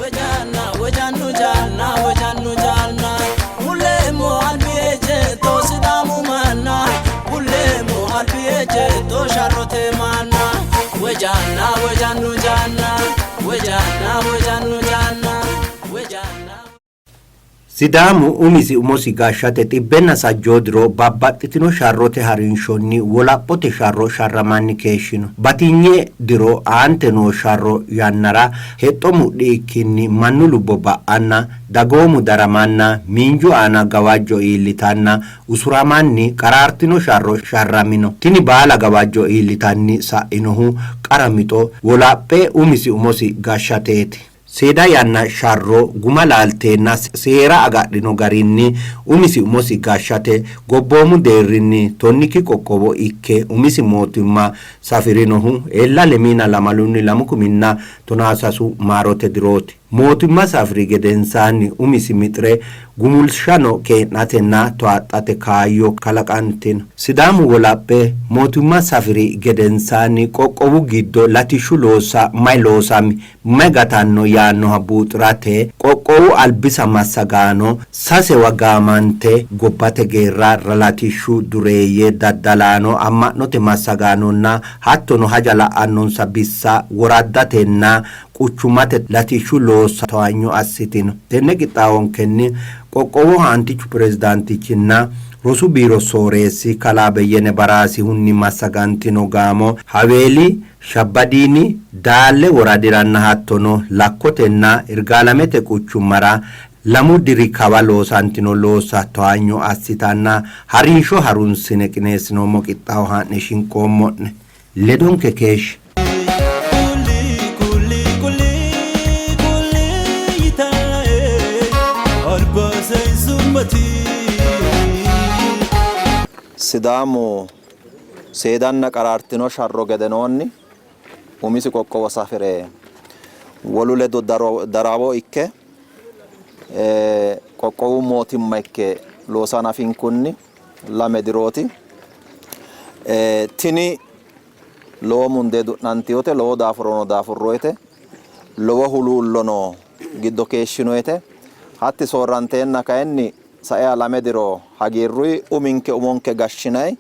Wojanna wojannu janna wojannu janna Kulleemmo albi ejjeetto Sidaamu manna Kulleemmo albi ejjeetto sharrote manna Wojanna wojannu janna Wojanna wojannu janna Wojanna. Sidaamu umisi umosi gashshate xibbenna sajjoo diro babbaxxitino sharrote harinshonni wolaphote sharro sharramanni keeshshino. Batinye diro aante noo sharro yannara hexxo mudhi ikkinni mannu lubbo ba'anna, dagoomu daramanna, miinju aana gawajjo iillitanna usuramanni qaraartino sharro sharramino. Tini baala gawajjo iillitanni sa'inohu qara mixo wolaphe umisi umosi gashshateeti. Seeda yanna sharro guma laalteenna seera agadhino garinni umisi umosi gashshate gobboomu deerrinni tonnikki qoqqowo ikke umisi mootimma safi'rinohu ella lemiina lamalunni lamu kuminna tonaa sasu maarote dirooti. Mootimma safi'ri gedensaanni umisi mixi're gumulshano keenatenna towaxxate kaayyo kalaqantino. Sidaamu wolaphe mootimma safi'ri gedensaanni qoqqowu giddo latishshu loossa may loosami may gatanno yaannoha buuxi'rate qoqqowu albisa massagaano sasewa gaamante gobbate geerra, latishshu dureeyye, daddalaano, amma'note massagaanonna hattono haja la'annonsa bissa woraddatenna quchummate latishshu loossa towaanyo assitino. Tenne qixxaawonkenni qoqqowoho aantichu pirezidaantichinna rosu biiro sooreessi kalaa Beyyene Baraasihunni massagantino gaamo Haweeli, Shabbadiini, Daalle woradiranna hattono Lakkotenna Irgaalamete quchummara lamu diri kawa loosantino loossa towaanyo assitanna harinsho harunsine qineessinoommo qixxaawo haa'ne shinqoommo'ne. Ledonke keeshshe. Kulli kulli kulli kulli yitae alba sayisummati. Sidaamu seedanna qaraartino sharro gedenoonni umisi qoqqowo safi're wolu ledo darawo ikke qoqqowu mootimma ikke loosa hanafinkunni lame dirooti. Tini lowo mundee du'nantinote, lowo daafurono daafurroyite, lowo huluullono giddo keeshshinoyite. Hatti soorranteenna kayinni sae lame diro hagiirruyi uminke umonke gashshinayi,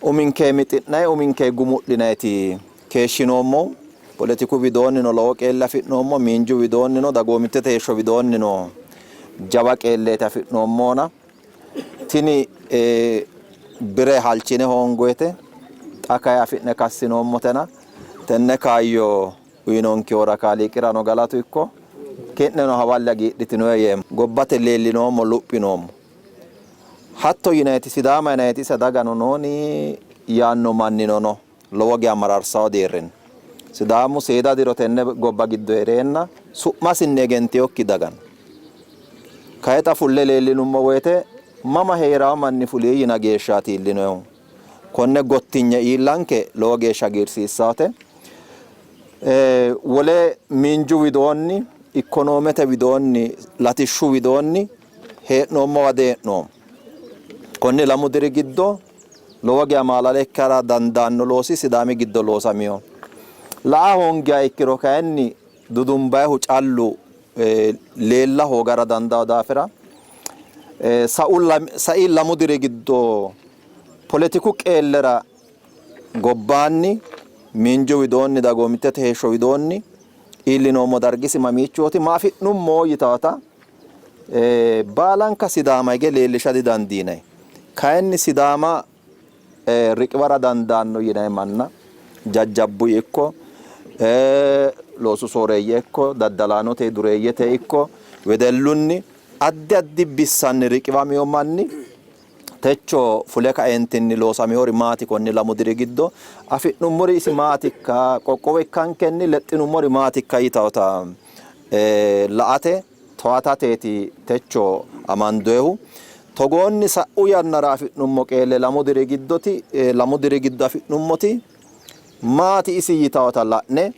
uminke mixi'nayi, uminke gumu'linayti keeshshinoommohu. Poletiku widoonnino lowo qeelle afi'noommo, miinju widoonnino, dagoomittete heeshsho widoonnino jawa qeelleeti afi'noommona. Tini bire halchine hoongoyete, xa kayi afi'ne kassinoommotena tenne kaayyo uyinonkehura Kaaliiqirano galatu ikko, ki'neno hawalle hagiidhitinoe yeemmo. Gobbate leellinoommo, luphinoommo. Hatto yinayiti Sidaama yinayiti ise dagano nooni yaanno mannino no, lowo geya mararsawo deerrinni. Sidaamu seeda diro tenne gobba giddo hee'reenna su'masinni egentinokki daga no. Kayi xa fulle leellinummo woyte mama hee'rawo manni fuli yina geeshshaati iillinohu. Konne gottinye iillanke lowo geeshsha hagiirsiissawote. Wole miinju widoonni, ikkonoomete widoonni, latishshu widoonni hee'noommowa dihee'noommo. Konni lamu diri giddo lowo geya maalale ikkara dandaanno loosi Sidaami giddo loosamino. La''a hoongiha ikkiro kayinni dudumbayihu callu leella hoogara dandaanno daafira sai lamu diri giddo poletiku qeellera gobbaanni miinju widoonni dagoomittete heeshsho widoonni iillinoommo dargisi mamiichooti, ma afi'nummo yitawota baalanka Sidaama hige leellisha didandiinanni. Kayinni Sidaama riqiwara dandaanno yinanni manna jajjabbu ikko loosu sooreeyye ikko daddalaanote dureeyyete ikko wedellunni addi addi bissanni riqiwamino manni techo fule kaentinni loosaminori maati, konni lamu diri giddo afi'nummori isi maatikka, qoqqowo ikkankenni lexxinummori maatikka yitawota la''ate towaatateeti techo amandoyihu. Togoonni sa'u yannara afi'nummo qeelle lamu diri giddoti lamu diri giddo afi'nummoti maati isi yitawota la'ne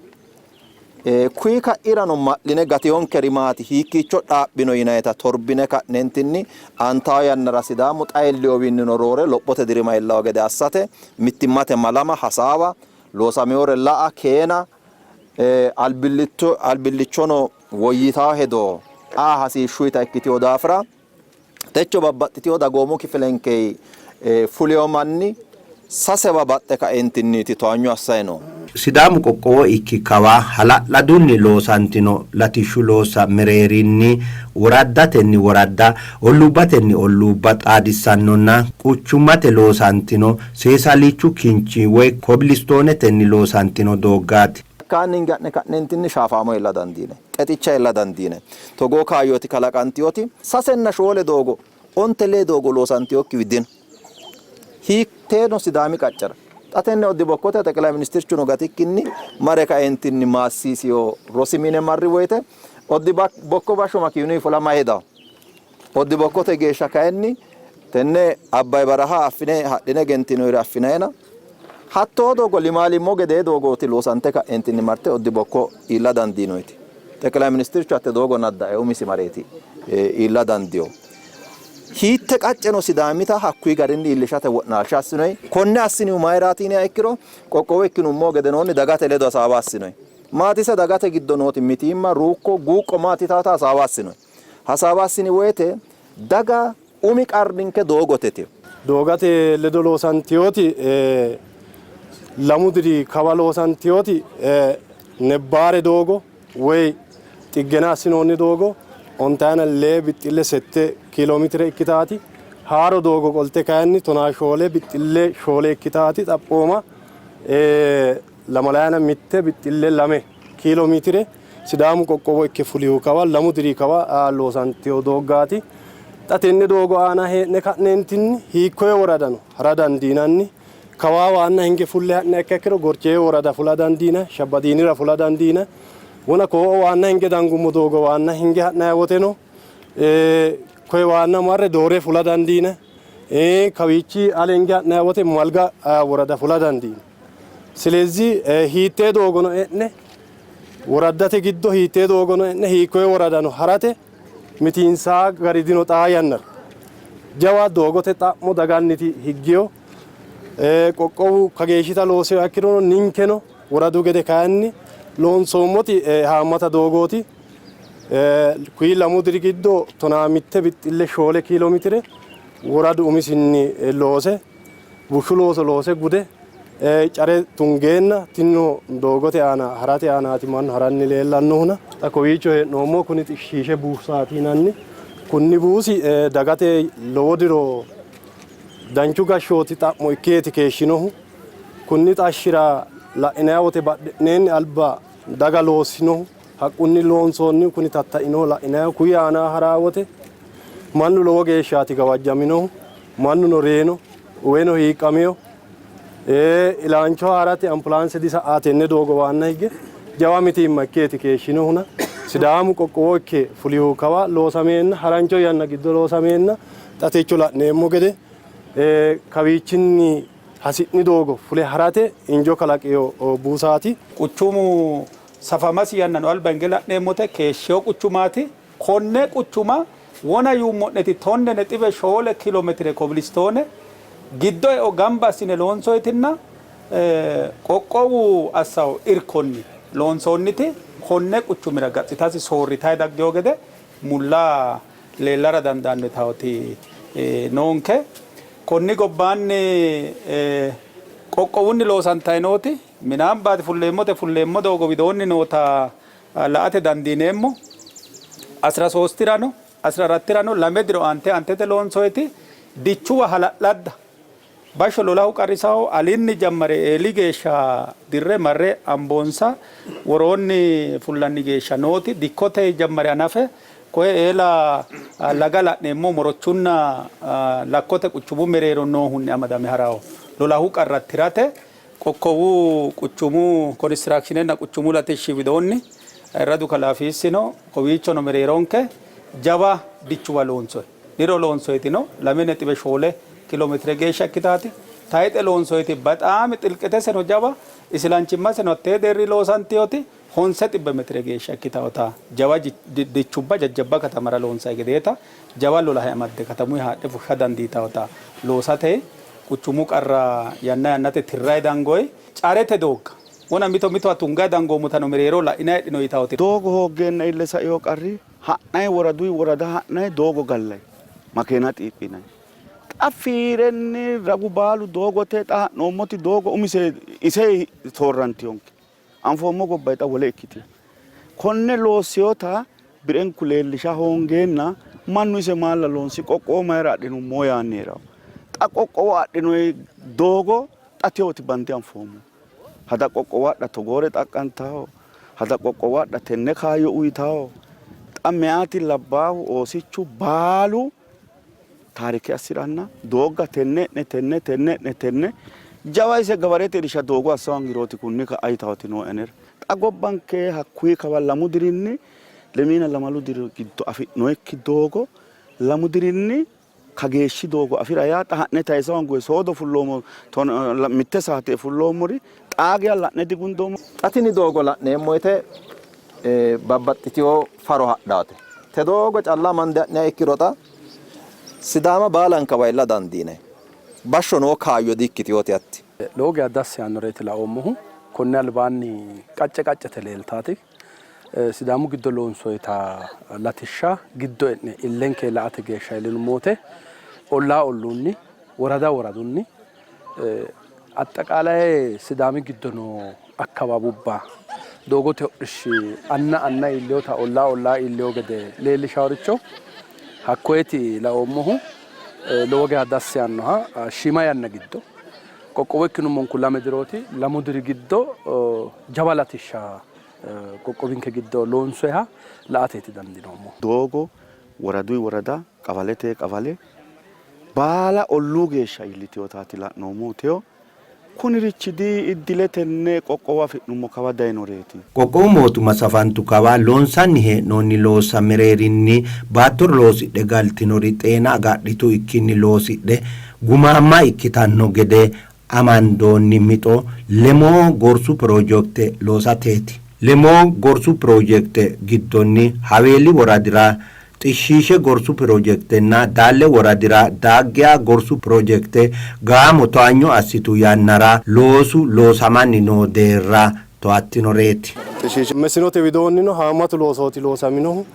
kuyi ka'irano ma'line gatiyonkeri maati, hiikkiicho dhaabbino yinayita torbine ka'neentinni aantawo yannara Sidaamu xa iillinowiinnino roore lophote dirima iillawo gede assate mittimmate malama, hasaawa, loosaminore la''a, keena, Albillichono woyyitawo hedo aa hasiishshuyita ikkitino daafira techo babbaxxitino dagoomu kifilenke fuliyo manni sasewa baxxe kaentinniiti towaanyo assayi no. Sidaamu qoqqowo ikki kawa hala'ladunni loosantino latishshu loossa mereerinni woraddatenni woradda, olluubbatenni olluubba xaadissannonna quchummate loosantino seesalichu kinchi woy kobilistoonetenni loosantino dooggaati. Hakkaanni hinge ha'ne ka'neentinni shaafaamo iilla dandiine, Xexicha iilla dandiine. Togoo kaayyooti kalaqantinoti 3nna 4 doogo, 5 lee doogo loosantinokkiwi dino. Hiitteeno Sidaami qaccera. Xa tenne Oddi-Bokkote Xeqilayi Ministirchuno gatikkinni mare kaeentinni maassiisiyo rosi mine marri woyte Oddi-Bokko bashsho makiinuyi fula mayi hedawo. Oddi-Bokkote geeshsha kayinni tenne Abbay Baraha affine hadhine egentinoyiri affinayina hattoo doogo Limaalimmo gedee doogooti loosante ka'eentinni marte Oddi-Bokko iilla dandiinoyiti. Xeqilayi Ministirchu hatte doogo naddae umisi mareeti iilla dandiino. Hiitte qacceno Sidaamita hakkuyi garinni iillishate wo'naalsha assinoyi. Konne assinihu mayiraati yiniha ikkiro qoqqowo ikkinummo gedenoonni dagate ledo hasaawa assinoyi. Maatise dagate giddo nooti mitiimma, ruukko, guuqqo maati yitaata hasaawa assinoyi. Hasaawa assini woyte daga umi qarrinke doogote yitino. Doogate ledo loosantinoti 2 diri kawa loosantinoti Nebbaare doogo woy xiggena assinoonni doogo 54 bixxille 7 kiiloomeetire ikkitaati. Haaro doogo qolte kayinni 14 bixxille 4 ikkitaati. Xaphooma 21 bixxille 2 kiiloomeetire Sidaamu qoqqowo ikke fulihu kawa 2 diri kawa loosantino dooggaati. Xa tenne doogo aana hee'ne ka'neentinni hiikkoye woradano hara dandiinanni. Kawaa waanna hinge fulle ha'ne ikka ikkiro Gorchee worada fula dandiina, Shabbadiinira fula dandiina. Wona koo'o waanna hinge dangummo doogo waanna hinge ha'nanni woteno koye waanna marre doore fula dandiina. Kawiichi ale hinge ha'nanni wote Malga worada fula dandiina. Silezi hiittee doogono e'ne woraddate giddo hiittee doogono e'ne hiikkoye woradano harate mitiinsaa gari dino xaa yannara. Jawa doogote xa'mo daganniti higgiyo qoqqowu kageeshshita loosinoha ikkirono ninkeno woradu gede kayinni loonsoommoti haammata doogooti. Kuyi 2 diri giddo 11 bixxille 4 kiiloomeetire woradu umisinni loose bushshu looso loose gude care tungeenna tinino doogote aana harate aanaati mannu haranni leellannohuna. Xa kowiicho hee'noommo kuni shiishe buusaati yinanni. Kunni buusi dagate lowo diro danchu gashshooti xa'mo ikkeeti keeshshinohu. Kunni xashshira la'inanni wote badhe'neenni alba daga loossinohu haqqunni loonsoonnihu kuni tattainohu la'inanni kuyi aana haraa wote mannu lowo geeshshaati gawajjaminohu. Mannuno reyino, uweno hiiqqamino. Ilaancho haarate ambulaanse disa''a tenne doogo waanna hige jawa mitiimma ikkeeti keeshshinohuna Sidaamu qoqqowo ikke fulihu kawa loosameenna harancho yanna giddo loosameenna xa techo la'neemmo gede kawiichinni hasi'ni doogo fule harate injo kalaqino buusaati. Quchumu safamasi yannano alba hinge la'neemmote keeshshino quchumaati. Konne quchuma wona yuummo'neti 10.4 kiilometire kobilistoone giddo eo gamba assine loonsoyitinna qoqqowu assawo irkonni loonsoonniti konne quchumira gatsitasi soorritayi daggino gede mulla leellara dandaanno yitawoti noonke. Konni gobbaanni qoqqowunni loosantayi nooti Minaambaati fulleemmote fulleemmo doogo widoonni noota la''ate dandiineemmo. Asira soostirano asira arattirano lame diro aante aantete loonsoyiti dichuwa hala'ladda bashsho lolahu qarrisaho alinni jammare eeli geeshsha dirre marre Amboonsa woroonni fullanni geeshsha nooti dikkote jammare hanafe koye eela laga la'neemmo Morochunna Lakkote quchumu mereero noohunni amadame haraho lolahu qarra tirate Qoqqowu quchumu konistiraakshinenna quchumu latishshi widoonni ayirradu kalaa Fiissino kowiichono mereeronke jawa dichuwa loonsoyi. Niro loonsoyitino 2.4 kiilomeetire geeshsha ikkitaati. Tayixe loonsoyiti bexaami xilqeteseno jawa isilanchimmaseno hattee deerri loosantinoti honse xibbe metire geeshsha ikkitawota jawa dichubba jajjabba katamara loonsayi gedeeta jawa lolahe amadde katamuyi haadhe fushsha dandiitawota loosate quchumu qarra yanna yannate tirrayi dangoyi. Carete doogga Wona mito mitowa tungayi dangoommotano mereeroho la'inanni heedhinoonni yitawoti. Doogo hooggeenna ille saino qarri ha'nanni woraduyi worada ha'nanni doogo gallanni makeena xiiphinanni. Xa fiirenni ragu baalu doogote xa ha'noommoti doogo umise ise soorrantinonke. Anfoommo gobba xa wole ikkitino. Konne loossinota birenku leellisha hoongeenna mannu ise maalla loonsi qoqqowo mayira adhinummo yaanni hee'ranno. Xa qoqqowo adhinoyi doogo xa teyooti bande anfoommo. Hada qoqqowo adha togoore xaqqantawo, hada qoqqowo adha tenne kaayyo uyitawo. Xa meyaati labbaahu oosichu baalu taarike assi'ranna doogga tenne e'ne tenne tenne e'ne tenne jawa ise gabarete irsha doogo assa hoongirooti kunni ka'a yitawoti nooe anera. Xa gobbanke hakkuyi kawa lamu dirinni lemiina lamalu diri giddo afi'noyikki doogo lamu dirinni kageeshshi doogo afi'ra yaa xa ha'ne tayisa hoongoyi soodo fulloommo mitte saate fulloommori xaa geya la'ne digundoommo. Xa tini doogo la'neemmo woyte babbaxxitino faro hadhaate. Te doogo calla amande ha'niha ikkiro xa Sidaama baalankawa iilla dandiinanni. Bashsho noo kaayyo di''ikkitinote hatti. Lowo geya dassi yaannoreeti laoommohu. Konni albaanni qacce qaccete leeltaati Sidaamu giddo loonsoyita latishsha giddo e'ne illenke la''ate geeshsha iillinummo wote ollaa olluunni, worada woradunni, axxaqaalaye Sidaami giddo noo akkawabubba doogote hodhishshi anna anna iillinota ollaa ollaa iillino gede leellishaworicho hakkoyeti laoommohu. Lowo geya dassi yaannoha shiima yanna giddo qoqqowo ikkinummonku lame dirooti. Lamu diri giddo jawa latishsha qoqqowinke giddo loonsoyiha la''ateeti dandiinoommohu. Doogo woraduy worada, qawalete qawale baala olluu geeshsha iillitinotaati la'noommohu teyo. Kunirichi di iddiletenni qoqqowo afi'nummo kawa dayinoreeti. Qoqqowu mootimma safantu kawa loonsanni hee'noonni loossa mereerinni baatto loosidhe galtinori xeena agadhitu ikkinni loosidhe gumaamma ikkitanno gede amandoonni mixo Lemoo gorsu pirojekte loosateeti. Lemoo gorsu pirojekte giddonni Haweeli woradira Xishshiishe gorsu pirojektenna Daalle woradira Daaggiya gorsu pirojekte gaamo towanyo assitu yannara loosu loosamanni noo deerra towattinoreeti. Mesinote widoonnino haammatu loosooti loosaminohu.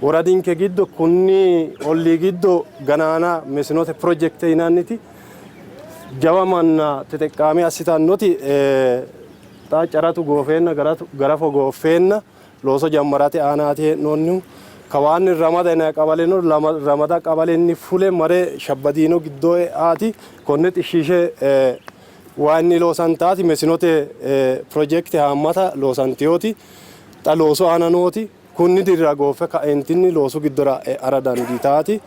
Woradinke giddo kunni ollii giddo ganaana mesinote pirojekte yinanniti jawa manna teteqqaame assitannoti xa caratu goofeenna garafo gooffeenna looso jammarate aanaati hee'noonnihu. Kawaanni Ramada yinanni qawaleno Ramada qawalenni fule mare Shabbadiino giddo eaati. Konne xishshiishe waayinni loosantaati mesinote pirojekte haammata loosantinoti xa loosu aana nooti kunni dirira gooffe ka'eentinni loosu giddora e'ara dandiitaati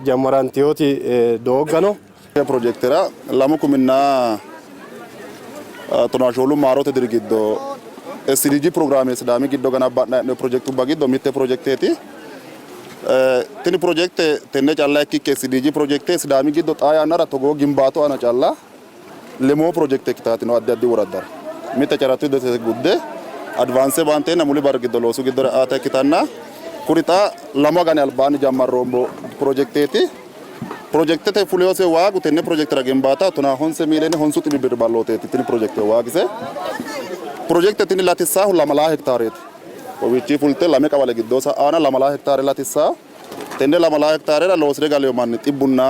jammarantinoti doogga no. Pirojekitera 2014 maarote diri giddo SDG pirogiraame Sidaami giddo ganabba'nanni hee'noonni pirojekitubba giddo mitte pirojekiteeti. Tini pirojekite tenne calla ikkikki SDG pirojekite Sidaami giddo xaa yannara togoo gimbaatu aana calla lemoo pirojekite ikkitaati no addi addi woraddara. Mitte Carattu Dese gudde advaanse baanteenna muli barri giddo loosu giddora eate ikkitanna kuri xa lamu agani albaanni jammarroommo pirojekiteeti. Pirojekitete fuleyose waagu tenne pirojekitera gimbaata tonaa honse miiliyoone honsu xibbi birri ballooteeti tini pirojekite waagise. Pirojekite tini latissaahu lamalaa hektaareeti. Kowiichii fulte lame qawale giddo sa'aana lamalaa hektaare latissaa. Tenne lamalaa hektaarera loosire galeyo manni xibbunna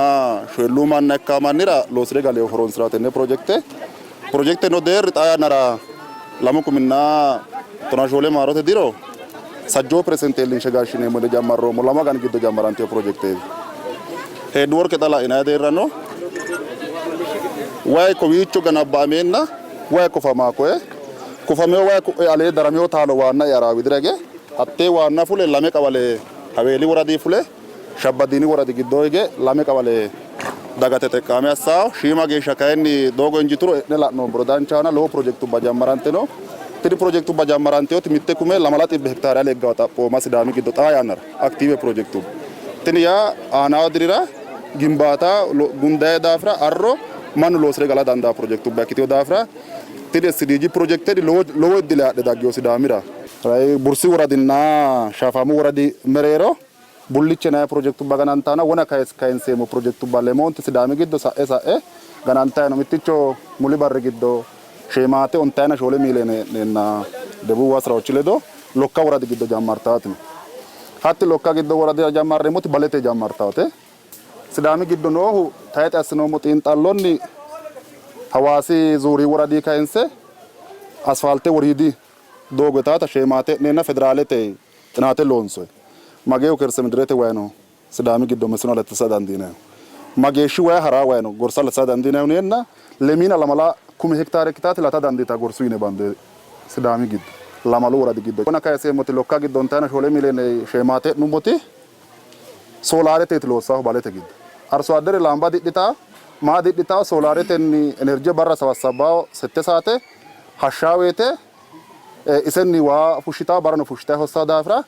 shoyilluu manna ikkaa mannira loosire galeyo horonsi'raa tenne pirojekite. Pirojekite no deerri xaa yannara 2014 maarote diro sajjoo piresente iillinshe gashshineemmo yine jammarroommo lamu agani giddo jammarantino pirojekteeti. Heedworke xa la'inanni deerra no. Wayi kowiicho ganabba'ameenna wayi kofamaa koye kofamino wayi ko'e alee daramino taalo waanna eara widira hige hattee waanna fule lame qawale Haweeli woradi fule Shabbadiini woradi giddoo hige lame qawale dagate xeqqaame assawo. Shiima geeshsha kayinni doogo injituro e'ne la'noommoro danchahona lowo pirojekitubba jammarante no. Tini pirojekitubba jammarantinoti mitte kume lamala xibbe hektaare ale higgawo xaphooma Sidaami giddo xaa yannara aktiive pirojekitubba. Tini yaa aanawo dirira gimbaata gundayi daafira arro mannu loosire gala dandaa pirojekitubba ikkitino daafira tini SDG pirojekite lowo iddile haadhe daggino Sidaamira. Bursi woradinna Shafaamu woradi mereero Bulliche yinanni pirojekitubba ganantanna wona kayinseemmo pirojekitubba Lemoonti Sidaami giddo sa'e sa'e ganantanni no. Mitticho muli barri giddo Sheemaate ontayina shoole miiliyoone hee'neenna Debuubi Waa Siraochi ledo Lokka woradi giddo jammartaati no. Hatti Lokka giddo woradira jammarreemmoti balete jammartaate. Sidaami giddo noohu tayixe assinoommo xiinxallonni Hawaasi Zuuri woradi kayinse asfaalte woriidi doogo itaata sheemaate e'neenna federaalete xinaate loonsoyi. Mageehu kerse midirete way no Sidaami giddo mesino latisa dandiinayihu. Mageeshshi way haraa way no gorsa latisa dandiinayihu yineenna lemiina lamala kume hektaare ikkitaati lata dandiita gorsu yine bande Sidaami giddo lamalu woradi giddo. Wona kayiseemmoti Lokka giddo ontayina shoole miiliyoone sheemaate e'nummoti soolaareteeti loossaahu balete giddo. Arsoaddere laamba didhitaa, maa didhitaa soolaaretenni enerje barra sawassabbawo sette saate, hashshaa woyte isenni waa fushshitawo barrano fushshitayi hossawo daafira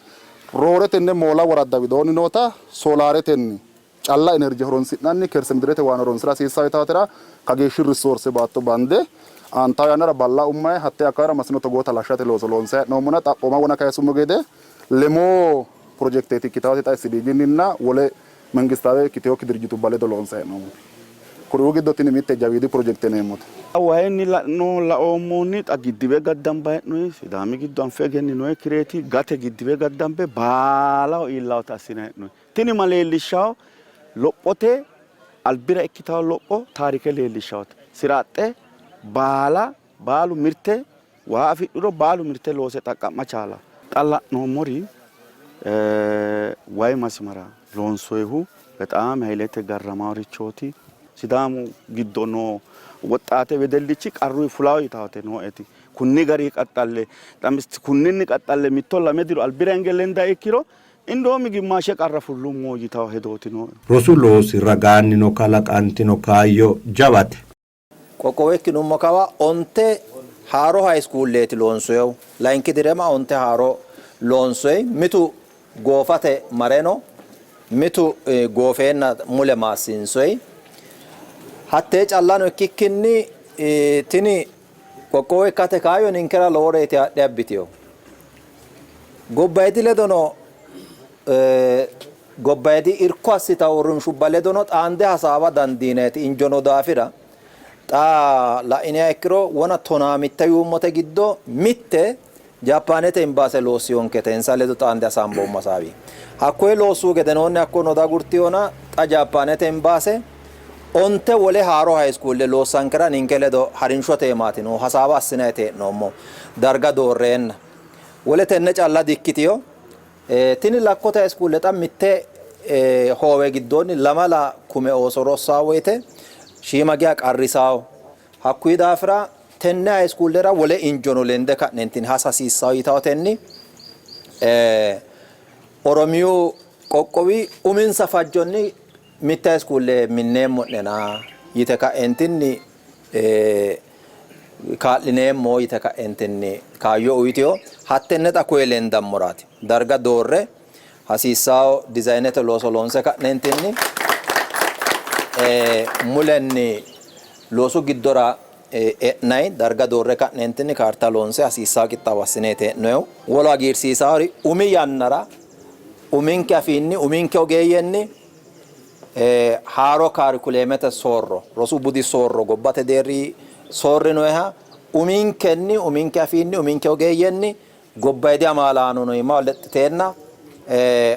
roore tenne moola woradda widoonni noota soolaaretenni calla enerje horonsi'nanni kerse midirete waano horonsira hasiissawo yitaatera kageeshshi risoorse baatto bande aantawo yannara balla ummayi hatte akkawara masino togoota halashshate looso loonsayi hee'noommona xaphooma wona kayisummo gede lemoo pirojekteeti ikkitawooti xa SDGnninna wole mengistaawe ikkitinokki dirijjitubba ledo loonsayi hee'noommoti. Kuriuu giddo tini mitte jawiidi pirojekte yineemmote. Wayinni la'no laoommohunni xa giddiwe gaddamba hee'noyi Sidaami giddo anfe egenninoyikkireeti gate giddiwe gaddambe baalaho iillawota assinayi hee'noyi. Tini ma leellishshawo lophote albira ikkitawo lopho taarike leellishshawote. Siraaxxe baala baalu mirte waa afidhuro baalu mirte loose xaqqa'ma chaalawo. Xa la'noommori wayi masimara loonsoyihu bexaami hayilete garramaarichooti. Sidaamu giddo noo woxxaate wedellichi qarruyi fulawo yitawote nooeti. Kunni gari qaxxalle xa kunninni qaxxalle mitto lame diro albira hinge lendayi ikkiro indoomi gimmaashe qarra fullummo yitawo hedooti nooe. Rosu loosi ragaannino kalaqantino kaayyo jawate. Qoqqowo ikkinummo kawa onte haaro hayiskuulleeti loonsoyihu. Layinki direma onte haaro loonsoyi. Mitu goofate mare no, mitu goofeenna mule maassiinsoyi. Hattee callano ikkikkinni tini qoqqowo ikkate kaayyo ninkera loworeeti haadhe abbitinohu. Gobbayidi ledono Gobbayidi irko assitanno uurrinshubba ledono xaande hasaawa dandiinayiti injo noo daafira xa la'iniha ikkiro wona tonaa mitte yuummote giddo mitte Jaappaanete imbaase loossinonkete insa ledo xaande hasaamboommo hasaawi. Hakkoye loossuhu gedenoonni hakko noo dagurtinona xa Jaappaanete imbaase onte wole haaro hayiskuulle loossankera ninke ledo harinshote iimaati noo hasaawa assinayiti hee'noommo darga doorreenna. Wole tenne calla dikkitino. Tini Lakkote Hayiskuule xa mitte hoowe giddoonni lamala kume ooso rossanno woyte shiima geya qarrisanno. Hakkuyi daafira tenne hayiskuulera wole injono lende ka'neentinni hasa hasiissanno yitawotenni Oromiyu qoqqowi uminsa fajjonni mitte hayiskuule minneemmo'nena yite ka'eentinni kaa'lineemmo yite ka'entinni kaayyo uyitino. Hattenne xa koye lendammoraati. Darga doorre hasiissanno dizayinete looso loonse ka'neentinni mulenni loosu giddora e'nanni darga doorre ka'neentinni kaarta loonse hasiissanno qixxaawo assineeti hee'noonnihu. Wolu hagiirsiisaari umi yannara uminke afiinni uminke ogeeyyenni Haaro kaarikuleemete soorro, rosu budi soorro gobbate deerri soorrinoyiha uminkenni, uminke afiinni, uminke ogeeyyenni gobbayidi amaalaanono iimaho lexxiteenna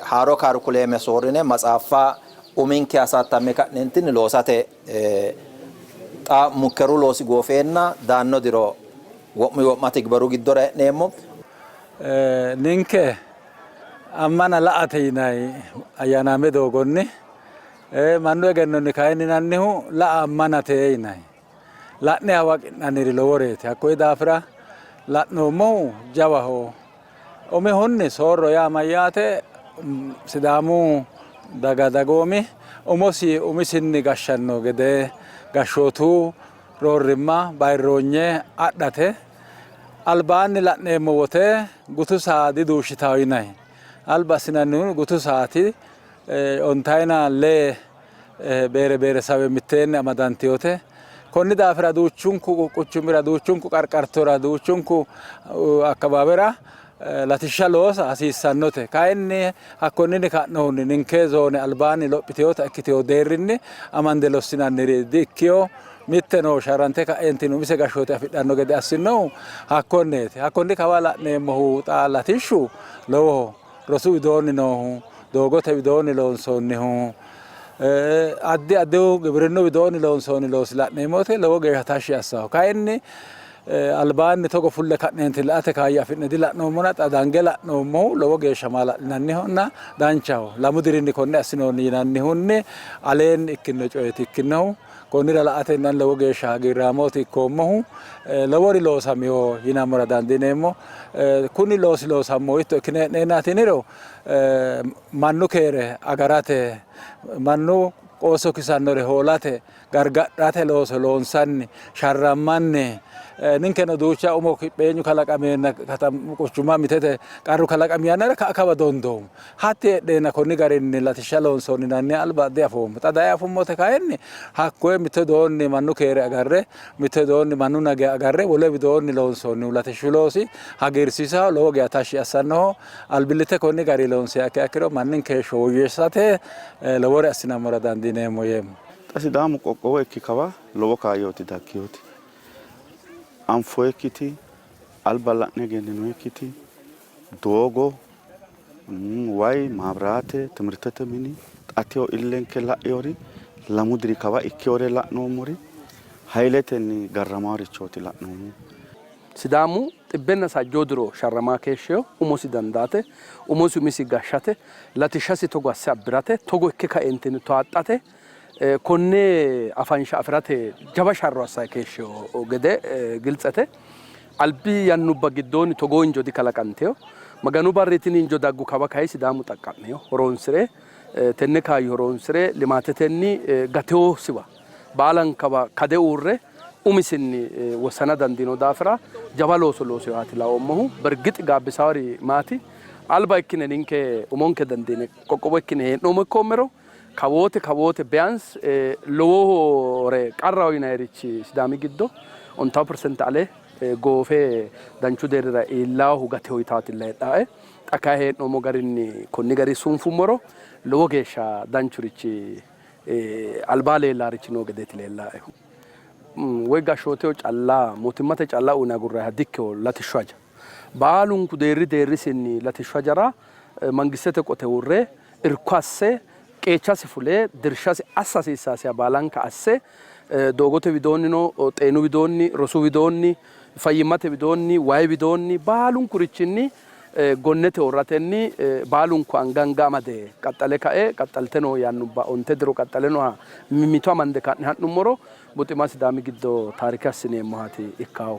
haaro kaarikuleeme soorrine matsaaffa uminke hasattamme ka'neentinni loosate xa mukkeru loosi goofeenna daanno diro wo'muyi wo'ma tigbaru giddora e'neemmo. Ninke Ammana la''ate yinanni ayyaanaame doogonni, mannu egennonni kayinni yinannihu la''a ammanate yinanni. La'ne hawaqi'nanniri loworeeti. Hakkuyi daafira la'noommohu jawaho. Umihunni soorro yaa mayyaate? Sidaamu daga dagoomi umosi umisinni gashshanno gede gashshootu roorrimma bayirroonye adhate. Albaanni la'neemmo wote gutu saa diduushshitawo yinanni. Alba assinannihu gutu saati ontayina lee beere beeresawe mitteenni amadantinote. Konni daafira duuchunku quchumira, duuchunku qarqartora, duuchunku akkawaawera latishsha loosa hasiissannote. Kayinni hakkonninni ka'nohunni ninke zoone albaanni lophitinota ikkitino deerrinni amande lossinanniri di''ikkino. Mitteno sharrante ka'eentinni umise gashshoote afidhanno gede assinohu hakkonneeti. Hakkonni kawa la'neemmohu xa latishshu lowoho. Rosu widoonni noohu, doogote widoonni loonsoonnihu, addi addihu gibirinnu widoonni loonsoonni loosi la'neemmo woyte lowo geeshsha tashshi assanno. Kayinni albaanni togo fulle ka'neenti la''ate kaayyo afi'ne dila'noommona xa dange la'noommohu lowo geeshsha maala'linannihonna danchaho. Lamu dirinni konne assinoonni yinannihunni aleenni ikkinno coyeeti ikkinohu. Konnira la''atenni ani lowo geeshsha hagiirraamooti ikkoommohu. Lowori loosamino yinammora dandiineemmo. Kuni loosi loosammohu hiitto ikkine hee'neennaati yiniro mannu keere agarate, mannu qoosso kisannore hoolate, gargadhate looso loonsanni sharrammanni ninkeno duucha umo kipheenyu kalaqameenna katamu quchuma mitete qarru kalaqami yannara ka'a kawa dondoommo. Hatti heedheenna konni garinni latishsha loonsoonni yinanni alba diafoommo. Xa daye afummote kayinni hakkoye mitto widoonni mannu keere agarre, mitto widoonni mannu nage agarre, wole widoonni loonsoonnihu latishshu loosi hagiirsiisaho, lowo geya tashshi assannoho. Albillitte konni garinni loonsiha ikkiha ikkiro manninke heeshsho woyyeessate lowore assinammora dandiineemmo yeemmo. Xa Sidaamu qoqqowo ikki kawa lowo kaayyooti dagginoti. Anfoyikkiti, alba la'ne egenninoyikkiti doogo, wayi, maabiraate, timirtete mini, xa tewo illenke la'inori lamu diri kawa ikkinore la'noommori hayiletenni garramaarichooti la'noommohu. Sidaamu xibbenna sajjoo diro sharramaa keeshshino, umosi dandaate, umosi umisi gashshate, latishshasi togo asse abbirate, togo ikke kaeentinni towaaxxate, konne afansha afi'rate jawa sharro assanni keeshshino gede giltsete. Albi yannubba giddoonni togoo injo dikalaqantino. Maganu barri tini injo daggu kawa kayi Sidaamu xaqqa'mino, horoonsi're tenne kaayyo horoonsi're limaatetenni gatewoosiwa baalankawa kade uurre umisinni wossana dandiino daafira jawa looso loosinohaati laoommohu. Bergix gaabbisaawori maati? Alba ikkine ninke umonke dandiine qoqqowo ikkine hee'noommo ikkoommero kawoote kawoote biyans lowore qarraho yinayirichi Sidaami giddo ontawo percent ale goofe danchu deerrira iillaahu gateho yitaatilla heedhaae. Xa kayi hee'noommo garinni konni gari sunfummoro lowo geeshsha danchurichi albaa leellaarichi noo gedeeti leellaaehu. Woy gashshooteho calla mootimmate calla uyine agurrayiha dikkino latishshu haja. Baalunku deerri deerrisinni latishshu hajara mangistete qote uurre irko asse qeechasi fule dirshasi assa hasiissaasiha baalanka asse doogote widoonnino xeenu widoonni, rosu widoonni, fayyimmate widoonni, wayi widoonni baalunkurichinni gonnete uurratenni baalunku anga anga amade qaxxale kae qaxxalte noo yannubba onte diro qaxxale nooha mimmito amande ka'ne ha'nummoro buxima Sidaami giddo taarike assineemmohaati ikkaahu.